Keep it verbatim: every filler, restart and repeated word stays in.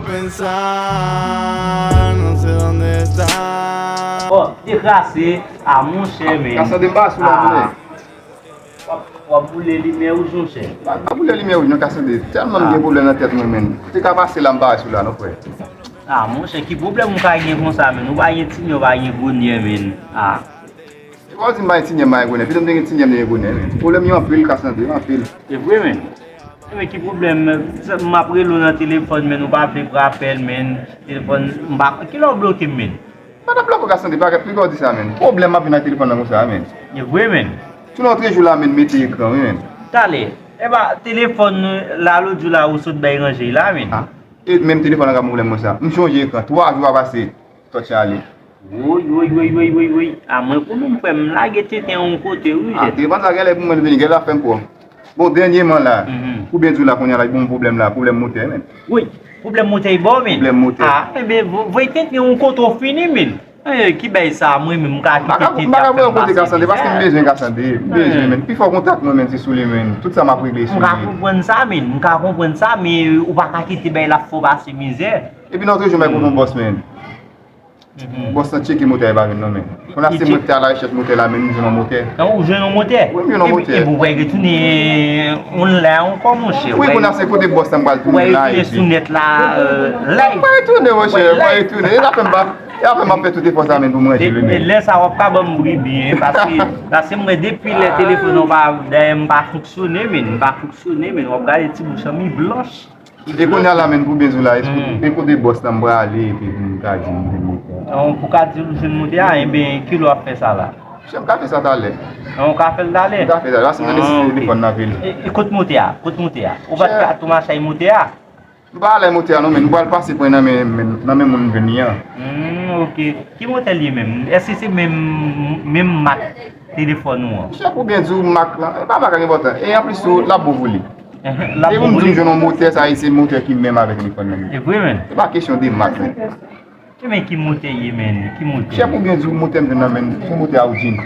Pensar, no sé dónde está. Bon, dekrase, a monchè, men. Ka sante m pa sou la, W ap, w ap boule limyè wouj, monchè. Pa pa boule limyè wouj, non, ka sante. Tèlman m gen pwoblèm nan tèt mwen, men. Ou te ka pase la, m pa sou la, non, frè. A monchè, ki pwoblèm ou ka gen konsa, men? Ou pa gen timè, ou pa gen gwo nè, men. A. E pa w di m pa gen timè, m pa gen gwo nè. Pito m te gen timè, m te gen gwo nè, men. Pwoblèm yo anpil, ka sante, yo anpil. E vre, men. E men ki pwoblèm, men? M ap rele w nan telefòn, men ou pa vle pran apèl, men. Telefòn, m pa, kilè w bloke m, men? Pa ta bloke w ka sante, pa kèt, pito w di sa, men. Pwoblèm m ap vin ak telefòn nan konsa, men. E vre, men. Tou lòt jou la, men, mete ekran, wi, men. Talè. E pa telefòn la, lòt jou la, ou sot bay ranje la, men. E menm telefòn nan ka pwoblèm konsa. M chanje ekran, twa jou a pase, tòch ale. Woy, woy, woy, woy, woy, woy. A mwen, pou menm frè m, lage tenten yon kote, wi, A, jèt. telefòn sa, gèlè pou mwen vini, gèlè ap fè m pwòp. Bon, dènyèman la, pou byen di w la, kounye a la, bon pwoblèm la, pwoblèm motè, men. Wi, pwoblèm motè, bon, men. Pwoblèm motè. A, enben, vo- voye tenten yon kote w fini, men. E, ki bay sa, mwen menm, m ka M pa ka kite m pa ka tenten voye yon kote ka sante, pase, paske m men. bezwen ka sante, m bezwen, men. Pi fò kontak mwen, men, se sou li, men. Tout sa m ap regle sou M ka li. konprann sa, men. M ka konprann sa, men ou pa ka kite bay la fè w pase mizè. Epi nan toujou, mwen konn yon bòs, men. Mhm. Bòs lan tcheke motè a, e pa vin non, men. Kounye a se mwen ki te a la rechèch motè la, men m jwenn yon motè. Nan ou jwenn yon motè? Wi, m jwenn yon motè. Epi ou pral retounen yon la ankò, monchè. Wi, kounye a se kote bòs lan m pral Ou pral tounen la, retounen epi sou nèt la, euh, live. Mwen retounen, monchè, Mwen mwen retounen. E sa fè m pa, e sa fè m ap fè tout efò sa, men, pou mwen jwenn li, men. Lè sa w ap ka ban m bribi, paske, paske mwen depi lè telefòn nan pa, dayè m pa fonksyone, men, m pa fonksyone, men, w ap gade ti bouch lan mi blanch. E kounye a la, men, pou byen di w la, e kote bòs lan m prale, epi pou m ka di m jwenn motè a. An, pou ka di w jwenn motè a, enben, kilè w ap fè sa la? Chè, m ka fè sa talè. An, ou ka fè l talè? M ka fè talè, paske m nan Ah, nesesite ok. Telefòn nan vile. E, e kot motè a? Kot motè a? Ou pa t Chè. ka tou mache ak motè a? M pa ale motè a non, men m pral pase pran nan men, men, nan men moun m jwenn li an. Hmm, ok. Ki motè l ye menm? Èske se menm, menm mak telefòn ou an? Chè, pou byen di w, mak lan, e pa mak la ki enpòtan. E anplis tou, l ap bon pou li. L ap E bon pou m pou di w li? Jwenn yon motè, sa e se motè ki menm avèk telefòn nan. E vre, men. Se pa kesyon de mak, men. E men ki motè ye, men? Ki motè? Chè, pou byen di w, motè m jwenn nan, men, se motè Audin.